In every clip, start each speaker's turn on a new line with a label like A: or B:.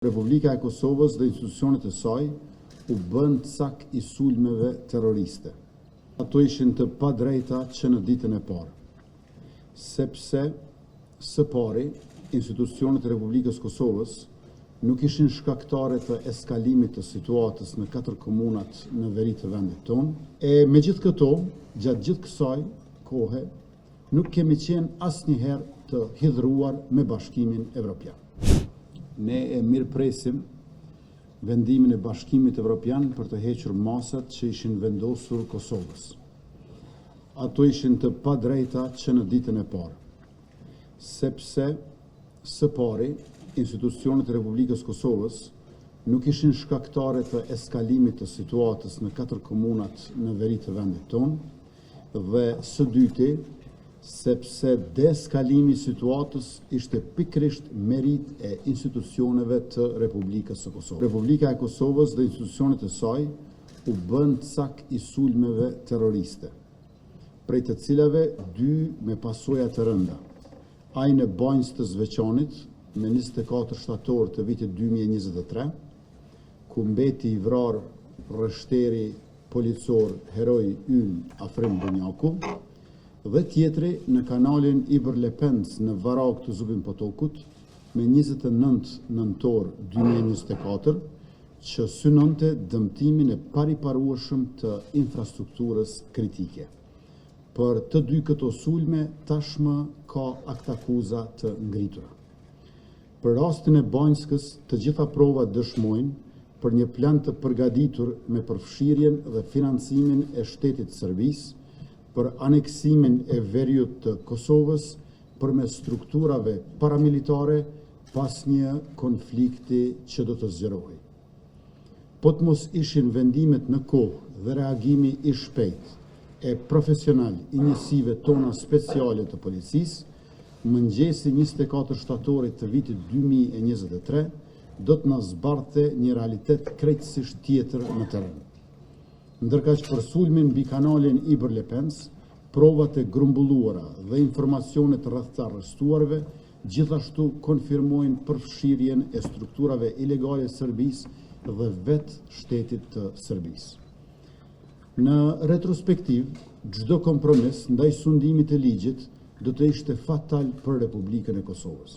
A: Republika e Kosovës dhe institucionet e saj u bënë cak i sulmeve terroriste. Ato ishin të padrejta që në ditën e parë, sepse së pari institucionet e Republikës së Kosovës nuk ishin shkaktare të eskalimit të situatës në katër komunat në veri të vendit tonë. E megjithë këto, gjatë gjithë kësaj kohe, nuk kemi qenë asnjëherë të hidhëruar me Bashkimin Evropian. Ne e mirëpresim vendimin e Bashkimit Evropian për të hequr masat që ishin vendosur Kosovës. Ato ishin të padrejta që në ditën e parë, sepse së pari institucionet e Republikës së Kosovës nuk ishin shkaktare të eskalimit të situatës në katër komunat në veri të vendit tonë dhe së dyti sepse deeskalimi i situatës ishte pikërisht meritë e institucioneve të Republikës së Kosovës. Republika e Kosovës dhe institucionet e saj u bënë cak i sulmeve terroriste, prej të cilave dy me pasoja të rënda, ai në Banjskë të Zveçanit me 24 shtator të vitit 2023, ku mbeti i vrarë rreshteri policor heroi ynë Afrim Bunjaku, dhe tjetri në kanalin Ibër-Lepenc në Varagë të Zubin Potokut me 29 nëntor 2024, që synonte dëmtimin e pariparueshëm të infrastrukturës kritike. Për të dy këto sulme tashmë ka aktakuza të ngritura. Për rastin e Banjskës, të gjitha provat dëshmojnë për një plan të përgatitur me përfshirjen dhe financimin e shtetit të Serbisë për aneksimin e veriut të Kosovës përmes strukturave paramilitare pas një konflikti që do të zgjerohej. Po të mos ishin vendimet në kohë dhe reagimi i shpejtë e profesional i njësive tona speciale të policisë, mëngjesi 24 shtatorit të vitit 2023 do të na zbardhte një realitet krejtësisht tjetër në terren. Ndërkaq për sulmin mbi kanalin Ibër-Lepenc, provat e grumbulluara dhe informacionet rreth të arrestuarve gjithashtu konfirmojnë përfshirjen e strukturave ilegale të Serbisë dhe vetë shtetit të Serbisë. Në retrospektivë, çdo kompromis ndaj sundimit të ligjit do të ishte fatal për Republikën e Kosovës.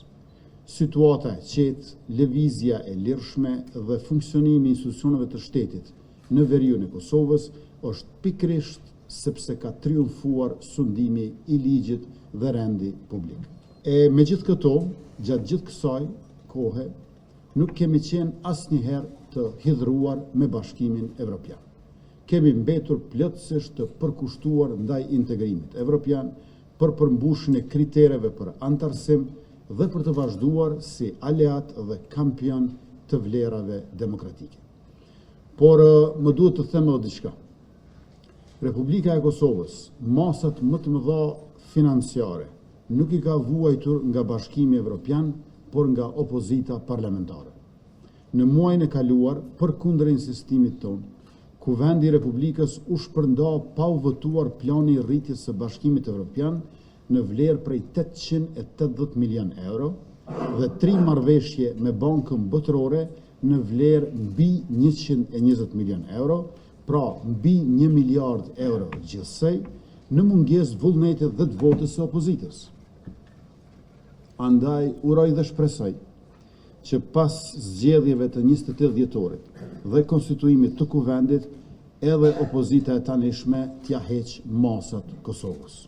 A: Situata e qetë, lëvizja e lirshme dhe funksionimi i institucioneve të shtetit në veriun e Kosovës është pikërisht sepse ka triumfuar sundimi i ligjit dhe rendi publik. E megjithë këto, gjatë gjithë kësaj kohe, nuk kemi qenë asnjëherë të hidhëruar me Bashkimin Evropian. Kemi mbetur plotësisht të përkushtuar ndaj integrimit evropian për përmbushjen e kritereve për anëtarësim dhe për të vazhduar si aleat dhe kampion të vlerave demokratike. Por më duhet të them edhe diçka. Republika e Kosovës, masat më të mëdha financiare nuk i ka vuajtur nga Bashkimi Evropian, por nga opozita parlamentare. Në muajin e kaluar, përkundër insistimit tonë, Kuvendi i Republikës u shpërnda pa u votuar plani i rritjes së Bashkimit Evropian në vlerë prej 880 milion euro dhe tri marrëveshje me Bankën Botërore në vlerë mbi 120 milion euro, pra mbi 1 miliard euro gjithsej, në mungesë vullnetit dhe të votës së opozitës. Andaj uroj dhe shpresoj që pas zgjedhjeve të 28 dhjetorit dhe konstituimit të kuvendit, edhe opozita e tanishme t'ia heq masat Kosovës.